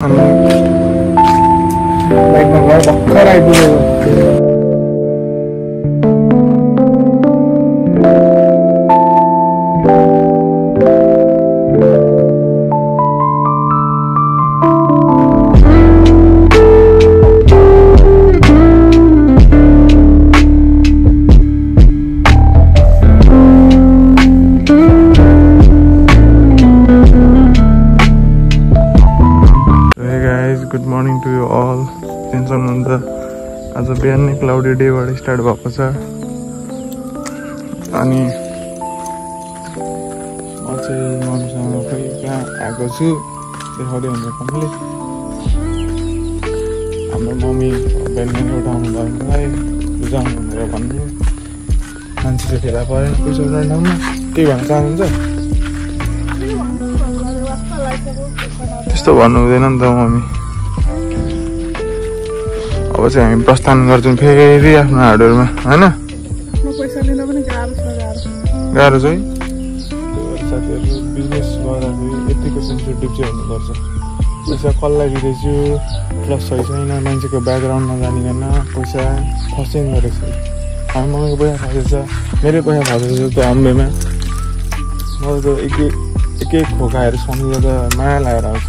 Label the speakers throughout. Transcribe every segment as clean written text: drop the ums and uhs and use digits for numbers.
Speaker 1: बाइकमा घर भर्खर आइपुग्यो। Good morning to you all. सक्नुहुन्छ आज बिहान नै क्लाउडी डेबाट स्टार्ट भएको छ अनि म चाहिँ मम्मीसँग खै कहाँ आएको छु देखाउँदै हुन्छ कम्प्लिट। हाम्रो मम्मी बिहान उठाउनु भयो मलाई बुझाउनु भनेर भन्नु मान्छे चाहिँ फेला पऱ्यो पैसा उठाउने ठाउँमा केही भन्न चाहनुहुन्छ? त्यस्तो भन्नु हुँदैन नि त मम्मी। अब चाहिँ हामी प्रस्थान गर्छौँ फेरि आफ्नो हार्डवेयरमा होइन। गाह्रो चाहिँ साथीहरू बिजनेस गर्दाखेरि यतिको सेन्सिटिभ चाहिँ हुनुपर्छ। पैसा कसलाई दिँदैछु प्लस सही छैन मान्छेको ब्याकग्राउन्ड नजानिकन पैसा फसेन गरेको छ। हामी मम्मीको पैसा फसेछ मेरै पैसा फसेछ त्यो अम्बेमा। मलाई त एक एक खोकाहरू सम्झिँदा त माया लागेर आउँछ।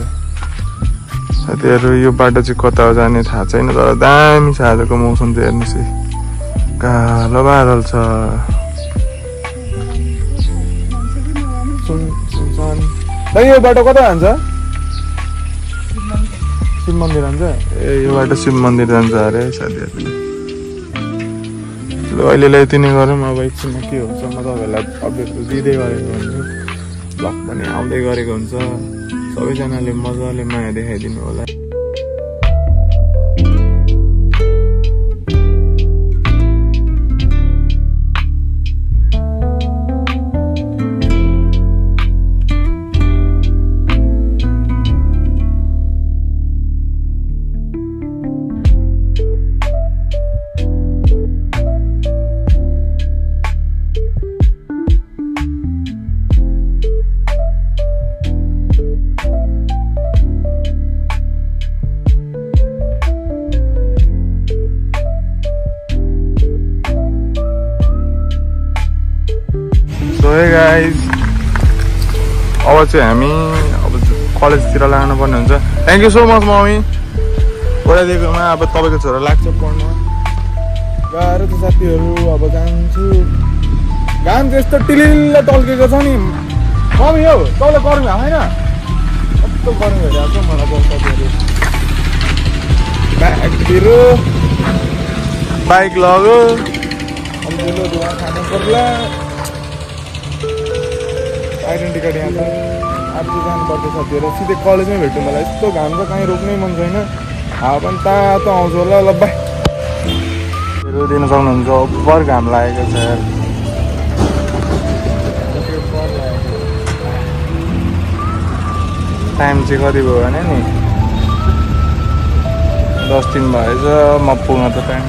Speaker 1: साथीहरू यो बाटो चाहिँ कता हो जाने थाहा छैन तर दामी छ आजको मौसम चाहिँ हेर्नुहोस् है कालो बादल छ। यो बाटो कता जान्छ? शिव मन्दिर जान्छ। ए यो बाटो शिव मन्दिर जान्छ अरे साथीहरू। ल अहिलेलाई यति नै गरौँ। अब एकछिनमा के हुन्छ म तपाईँहरूलाई अपडेट दिँदै गरेको हुन्छु। ब्लग पनि आउँदै गरेको हुन्छ। सबैजनाले मजाले माया देखाइदिनु होला। Hey guys, अब चाहिँ हामी कलेजतिर लाग्नुपर्ने हुन्छ। Thank you so much mummy पढाइदिएकोमा। अब तपाईँको छोरा लाग्छ पढ्न गाह्रो त साथीहरू। अब जान्छु घाम चाहिँ यस्तो टिलिल्ल टल्केको छ नि मम्मी। हो तपाईँलाई गर्मी भएको छैन? कस्तो गर्मी भइरहेको छ मलाई त साथीहरू। ब्यागतिर बाइक लग्यो अलिकति धुवा खानु पर्ला। आइडेन्टी कार्ड यहाँ छ आज जानुपर्छ साथीहरू। सिधै कलेजमै भेट्नु मलाई। यस्तो घाम त कहीँ रोक्नै मन छैन। हावा पनि तातो आउँछ होला। ल बाई दिन सक्नुहुन्छ ओभर घाम लागेको छ यार। टाइम चाहिँ कति भयो भने नि 10 भएछ म पुग्न त time.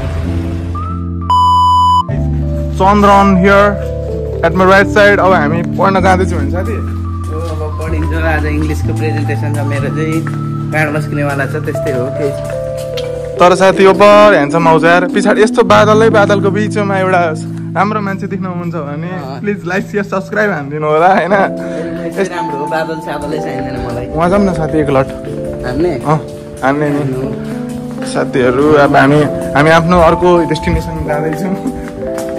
Speaker 1: Chandran here at my right side. अब हामी पढ्न जाँदैछौँ भने साथी
Speaker 2: अब पढिन्छ। आज इङ्ग्लिसको प्रेजेन्टेसन छ मेरो चाहिँ कार्ड मस्किनेवाला छ त्यस्तै हो केही।
Speaker 1: तर साथी ओभर ह्यान्डसम आउँछ यार। पछाडि यस्तो बादलै बादलको बिचमा एउटा राम्रो मान्छे देख्नुहुन्छ भने प्लिज लाइक सेयर सब्सक्राइब हानिदिनु होला होइन।
Speaker 2: राम्रो हो बादल सादलै चाहिँदैन मलाई।
Speaker 1: उहाँ जाऊँ न साथी एक लट
Speaker 2: हान्ने
Speaker 1: हान्ने नि साथीहरू। अब हामी आफ्नो अर्को डेस्टिनेसन जाँदैछौँ।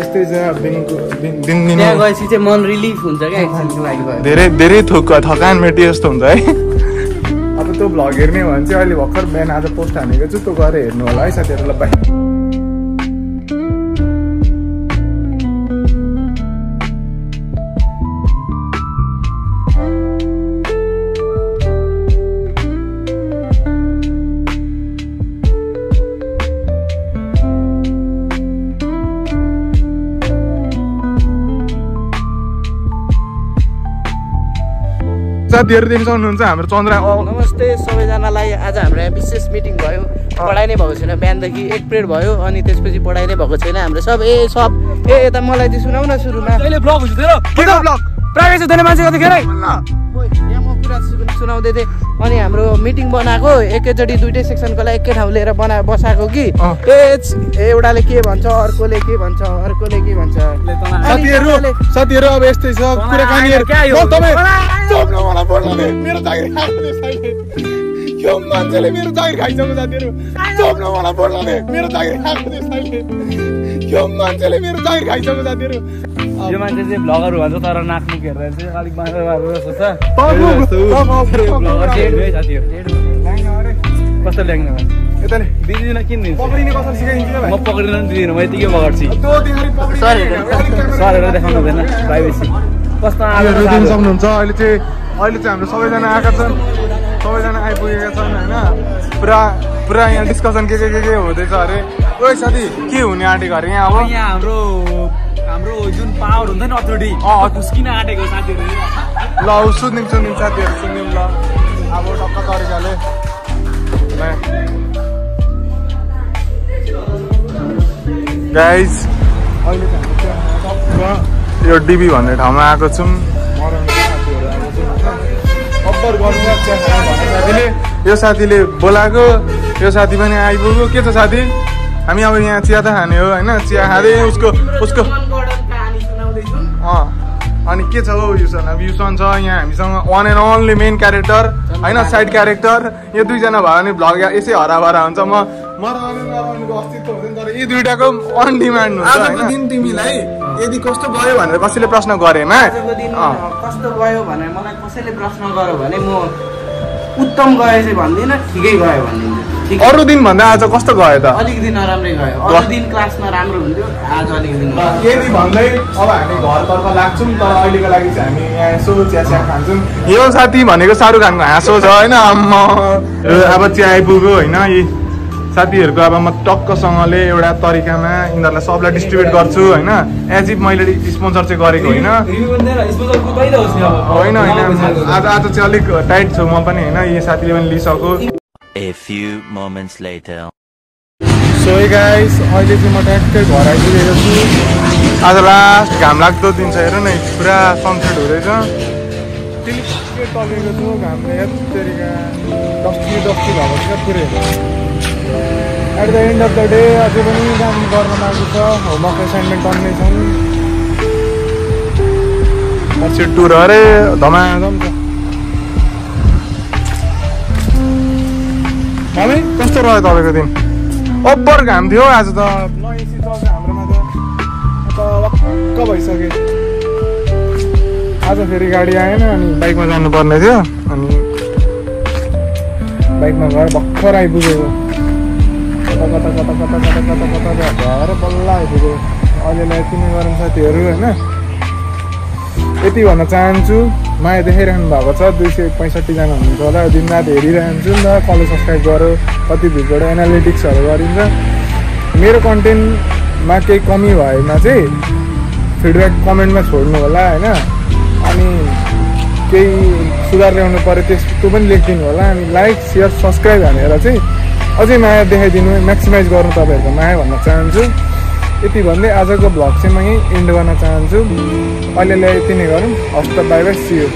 Speaker 1: यस्तै छ दिन
Speaker 2: त्यहाँ गएपछि चाहिँ मन रिलिफ हुन्छ क्या एकछिनको लागि।
Speaker 1: धेरै थकान मेटिए जस्तो हुन्छ है। अब त्यो भ्लग हेर्ने भने चाहिँ अहिले भर्खर बिहान आज पोस्ट हानेको छु त्यो गएर हेर्नु होला है साथीहरू। ल बाई। साथीहरू देख्न सक्नुहुन्छ हाम्रो चन्द्र।
Speaker 2: नमस्ते सबैजनालाई। आज हाम्रो यहाँ विशेष मिटिङ भयो। पढाइ नै भएको छैन बिहानदेखि 1 पिरियड भयो अनि त्यसपछि पढाइ नै भएको छैन हाम्रो सब यता मलाई चाहिँ सुनाउ न सुरुमा।
Speaker 1: ब्लग हुन्छ तेरो के ब्लग प्राइभेट छ मान्छे कतिखेर
Speaker 2: यहाँ म कुरा सुनाउँदै थिएँ अनि हाम्रो मिटिङ बनाएको एकैचोटि दुइटै सेक्सनको लागि एकै ठाउँ लिएर बसाएको कि एउटाले के भन्छ अर्कोले के भन्छ अर्कोले के भन्छ
Speaker 1: साथीहरू अब यस्तै छ कुराकानीहरू मेरो जागिर यो मान्छेले मेरो जागिर खाइसक्यो साथीहरू चोप्न मलाई बोल्ने मेरो जागिर खाएको यो मान्छेले मेरो जागिर खाइसक्यो साथीहरू
Speaker 3: यो मान्छे चाहिँ भ्लगर भन्छ तर नाकमुख हेरेर चाहिँ अलिक बाहिर जस्तो छ कस्तो ल्याङ्ने
Speaker 1: यताले
Speaker 3: दिदिन किन दिन्छ
Speaker 1: पक्रिने कसरी सिकाइदिन्छु
Speaker 3: म पक्रिन दिदिनँ म यतिकै पकड्छु सर देखाउनु हुँदैन प्राइभेसी कस्तो
Speaker 1: दिन सक्नुहुन्छ अहिले चाहिँ हाम्रो सबैजना आएका छन् सबैजना आइपुगेका छन् होइन पुरा यहाँ डिस्कसन के हुँदैछ अरे ओ साथी के हुने आँटेको अरे यहाँ अब
Speaker 3: यहाँ हाम्रो जुन पावर हुन्छ नि अथोरिटी किन आँटेको साथीहरू
Speaker 1: ल सुनिदिउँ साथीहरू सुनिदिउँ ल अब टक्क तरिकाले गाइज अहिले चाहिँ यो डिबी भन्ने ठाउँमा आएको छौँ अब्बर गर्नु साथीले यो साथीले बोलाएको यो साथी पनि आइपुग्यो के छ साथी हामी अब यहाँ चिया त खाने हो होइन चिया खाँदै उसको अनि के छ हौ युसन अब युसन छ यहाँ हामीसँग one and only main character होइन साइड क्यारेक्टर यो दुईजना भयो भने भ्लग यसै हराभरा हुन्छ मरवानीको अस्तित्व हुँदैन तर यी दुइटाको अन डिमान्ड हुन्छ आजको दिन तिमीलाई यदि कस्तो गयो भनेर कसैले प्रश्न गरेमा
Speaker 2: कस्तो गयो भनेर मलाई कसैले प्रश्न गर्यो भने म उत्तम गयो चाहिँ भन्दिनँ ठिकै गयो भनिदिन्छु
Speaker 1: अरू दिन भन्दा आज कस्तो गयो त
Speaker 2: अलिकति नराम्रै गयो अरू दिन क्लासमा राम्रो हुन्थ्यो आज अलिकति
Speaker 1: यदि भन्दै अब हामी घरतर्फ लाग्छौँ तर अहिलेको लागि चाहिँ हामी यहाँ यसो चिया खान्छौँ यो साथी भनेको शाहरुख खानको हाँसो छ होइन अब चिया आइपुग्यो होइन यी साथीहरूको अब म टक्कसँगले एउटा तरिकामा यिनीहरूलाई सबलाई डिस्ट्रिब्युट गर्छु होइन एज इफ मैले स्पोन्सर चाहिँ गरेको होइन आज चाहिँ अलिक टाइट छु म पनि होइन यी साथीले पनि लिइसक्यो
Speaker 4: A few moments later.
Speaker 1: So hey guys, अहिले चाहिँ म ट्याक्कै घर आइपुगेको छु आज लास्ट घाम लाग्दो दिन छ हेर न पुरा सनसेट हुँदैछ टिलिक्कै टलेको छु घामले यत्तरीका डस्टी भएको छ पुरै at the end of the day अझै पनि काम गर्न बाँकी छ होमवर्क एसाइनमेन्ट अन्नै छन् पछि टुर अरे धमाधम छ हामी कस्तो रह्यो तपाईँको दिन अब्बर घाम थियो आज त न एसी चल्छ हाम्रोमा त वक्क भइसक्यो आज फेरि गाडी आएन अनि बाइकमा जानुपर्ने थियो अनि बाइकमा गएर भर्खर आइपुगेको कता भएर बल्ल आइपुग्यो अहिलेलाई यति नै गरौँ साथीहरू होइन यति भन्न चाहन्छु माया देखाइरहनु भएको छ 265 जना हुनुहुन्छ होला दिनरात हेरिरहन्छु नि त कसले सब्सक्राइब गर्यो कति भिडियोबाट एनालिटिक्सहरू गरिन्छ मेरो कन्टेन्टमा केही कमी भएमा चाहिँ फिडब्याक कमेन्टमा छोड्नु होला होइन अनि केही सुधार ल्याउनु पऱ्यो त्यो पनि लेखिदिनु होला अनि लाइक सेयर सब्सक्राइब हानेर चाहिँ अझै माया देखाइदिनु म्याक्सिमाइज गर्नु तपाईँहरूको माया भन्न चाहन्छु यति भन्दै आजको भ्लग चाहिँ म यहीँ एन्ड गर्न चाहन्छु अहिलेलाई यति नै गरौँ हस्त बाई बाई सी यू